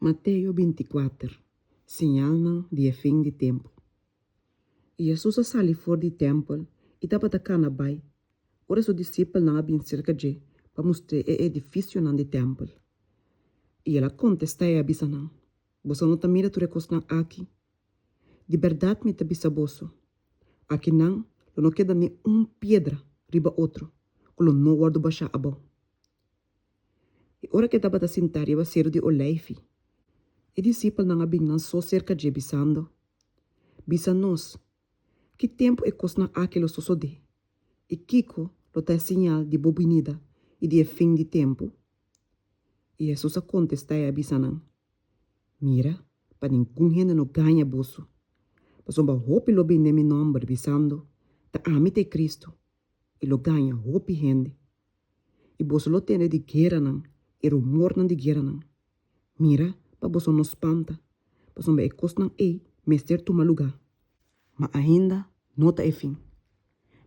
Mateo 24, Señalnan di e fin di tempu. I Hesus a sali for di tèmpel i tabata kana bai, ora su disipelnan a bin serka dje pa mustr'é e edifisionan di tèmpel. I el a kontestá i a bisa nan, Boso no ta mira tur e kosnan aki? Di bèrdat mi ta bisa boso, akinan lo no keda ni un piedra riba otro ku lo no wòrdu bashá abou. I ora ku e tabata sintá riba Seru di Oleifi, e disipelnan a bin nan so serka dje, bisando, Bisa nos, ki tempu e kosnan aki lo sosodé, i kiko lo ta e siñal di bo binida i di e fin di tempu? I Hesus a kontestá i a bisa nan, Mira pa ningun hende no gaña boso, pasobra hopi lo bini den mi nòmber, bisando, Ta ami ta e Kristu, i lo gaña hopi hende. I boso lo tende di gueranan i rumornan di gueranan. Mira pa boso no spanta, pasobra e kosnan ei mester tuma lugá, ma ainda no ta e fin.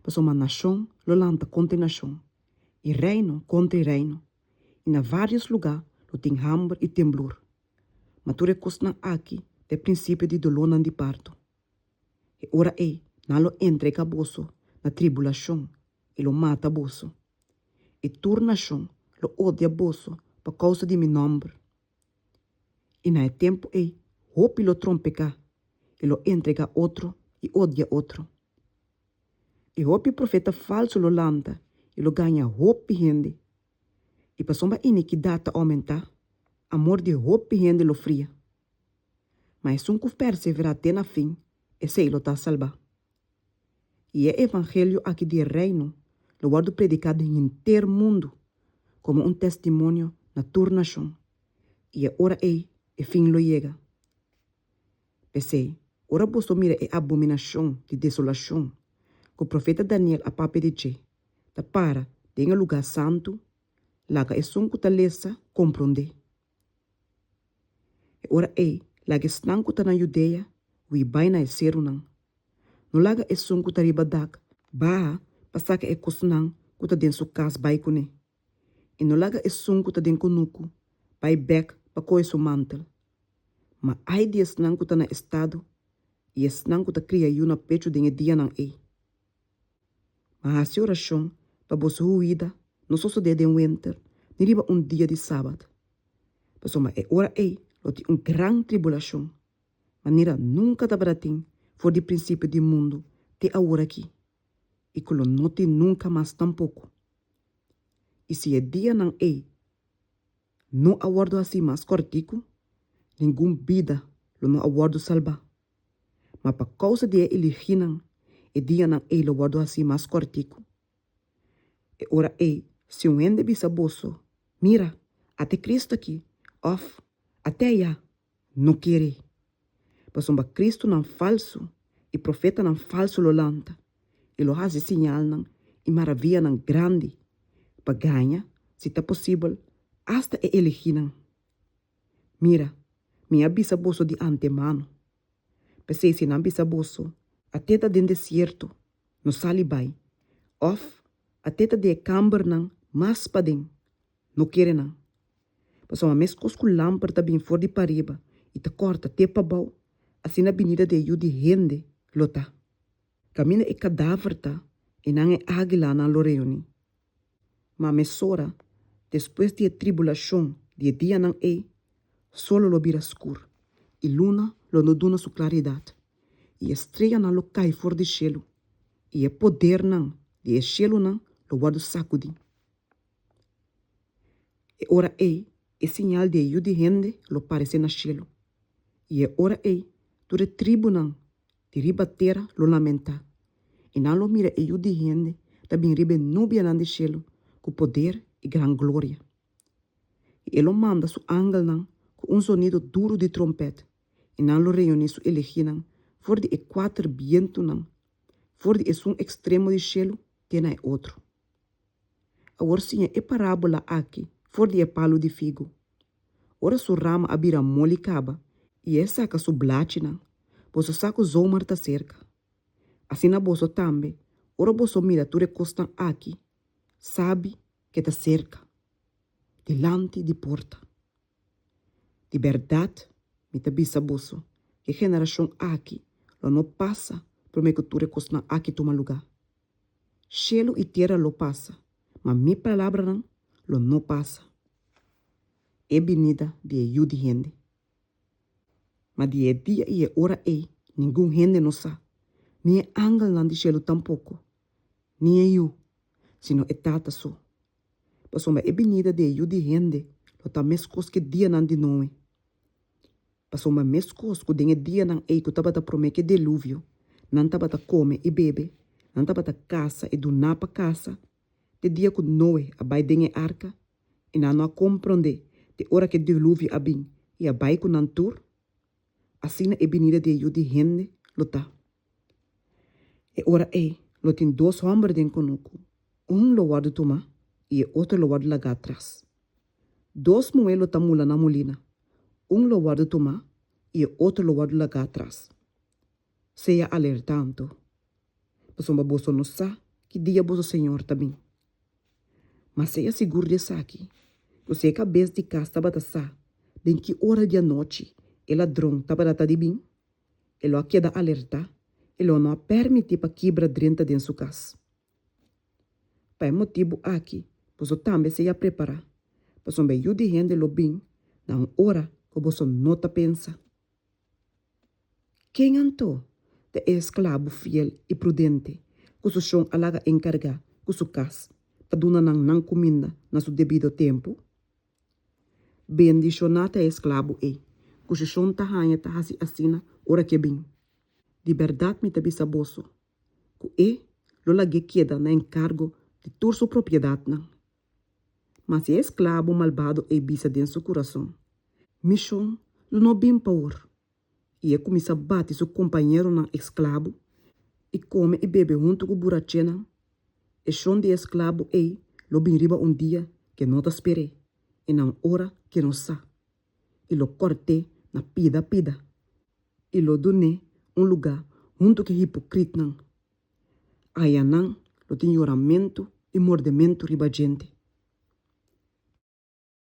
Pasobra nashon lo lanta kontra nashon, i reino kontra reino, i na vários lugá lo tin hamber i temblor. Ma tur e kosnan aki ta e prinsipio di dolónan di parto. E ora ei nan lo entregá boso na tribulashon i lo mata boso, i tur nashon lo odia boso pa kousa di mi nòmber. I na e tempu ei hopi lo trompeká i lo entregá otro i odia otro. I hopi profeta falsu lo lanta i lo gaña hopi hende. I pasobra inikidat ta oumentá, amor di hopi hende lo fria. Ma esun ku perseverá te na fin, esei lo ta salbá. I e evangelio aki di e Reino lo wòrdu prediká den henter mundu komo un testimonio na tur nashon, i e ora ei e fin lo yega. P'esei, ora boso mira e abominashon di desolashon ku profeta Daniel a papia di dje ta para den e lugá santu, laga esun ku ta lesa komprondé. E ora ei laga esnan ku ta na Judea hui bai na e serunan. No laga esun ku ta riba dak baha pa saka e kosnan ku ta den su kas bai kuné, i no laga esun ku ta den kunuku bai bèk pa kohe su mantel. Ma ai di esnan ku ta na estado i esnan ku ta kria yu na pechu den e dianan ei! Ma hasi orashon pa boso huida no sosodé den wenter ni riba un dia di sabat, pasobra e ora ei lo tin un gran tribulashon, manera nunka tabata tin for di prinsipio di mundu te aworakí, i ku lo no tin nunka mas tampoko. I si e dianan ei no a wòrdu hasí mas kòrtiku, ningun bida lo no a wòrdu salbá. Ma pa kousa di e eligínan, e dianan ei lo wòrdu hasí mas kòrtiku. E ora ei, si un hende bisa boso, Mira, ata e Cristo aki, òf, At'é ayá, no ker'é. Pasobra Cristonan falsu i profetanan falsu lo lanta i lo hasi siñalnan i maravianan grandi pa gaña, si ta posibel, asta e eligínan. Mira, mi a bisa boso di antemano. P'esei si nan bisa boso, At'é ta den desierto, no sali bai, òf, At'é ta den e kambernan mas paden, no kere nan. Pasobra meskos ku lamper ta bin for di pariba i ta kòrta te pabou, asina binida di e Yu di hende lo ta. Kaminda e kadaver ta, einan e águilanan lo reuní. Ma mesora, despues di e tribulashon di e dianan ei, solo lo bira skur, i luna lo no duna su klaridat, i e streanan lo kai for di shelu, i e podernan di e shelunan lo wòrdu sakudí. E ora ei e siñal di e Yu di hende lo paresé na shelu, i e ora ei tur e tribunan di riba tera lo lamentá, i nan lo mira e Yu di hende ta bin riba e nubianan di shelu ku poder i gran gloria. I e lo manda su angelnan ku un zonido duru di trompèt, i nan lo reuní su elegínan for di e kuater bientunan, for di esun ekstremo di shelu te na e otro. Awor siña e parábola aki for di e palu di figu. Ora su rama a bira moli kaba i e saka su blachinan, boso sa ku zomer ta serka. Asina boso tambe, ora boso mira tur e kosnan aki, sabi ku e ta serka, dilanti di porta. Di bèrdat mi ta bisa boso ku e generashon akí lo no pasa promé ku tur e kosnan akí tuma lugá. Shelu i tera lo pasa, ma mi palabranan lo no pasa. E binida di e Yu di hende. Ma di e dia i e ora ei ningun hende no sa, ni e angelnan di shelu tampoko, ni e Yu, sino e Tata so. Pasobra e binida di e Yu di hende lo ta meskos ku e dianan di Noe. Pasobra meskos ku den e dianan ei ku tabata promé ku e deluvio, nan tabata kome i bebe, nan tabata kasa i duna pa kasa, te dia ku Noe a bai den e arka, i nan no a komprondé te ora ku e diluvio a bin i a bai ku nan tur, asina e binida di e Yu di hende lo ta. E ora ei lo tin dos hòmber den kunuku, un lo wòrdu tumá i e otro lo wòrdu lagá atras. Dos muhé lo ta mula na mulina, un lo wòrdu tumá i e otro lo wòrdu lagá atras. Sea alerta anto, pasobra boso no sa ki dia boso Señor ta bin. Ma sea sigur di esaki, ku si e kabes di kas tabata sa den ki ora di anochi e ladron tabata ta di bin, e lo a keda alertá i lo no a pèrmití pa kibra drenta den su kas. Pa e motibu aki boso tambe sea prepará, pasobra e Yu di hende lo bin na un ora ku boso no ta pensa. Ken anto ta e esklabu fiel i prudente ku su shon a laga enkargá ku su kas pa duna nan nan kuminda na su debido tempu? Bendishoná ta e esklabu ei ku su shon ta haña ta hasi asina ora ku e bin. Di bèrdat mi ta bisa boso ku e lo lag'é keda na enkargo di tur su propiedatnan. Ma si e esklabo malbado ei bisa den su kurason, Mi shon lo no bin pa or, i e kuminsá bati su kompañeronan esklabo i kome i bebe huntu ku burachenan, e shon di e esklabo ei lo bin riba un dia ku e no ta sper'é i na un ora ku e no sa, i lo kòrt'é na pida pida i lo dun'é un lugá huntu ku e hipokritnan. Ayanan lo tin yoramentu i mordementu riba djente.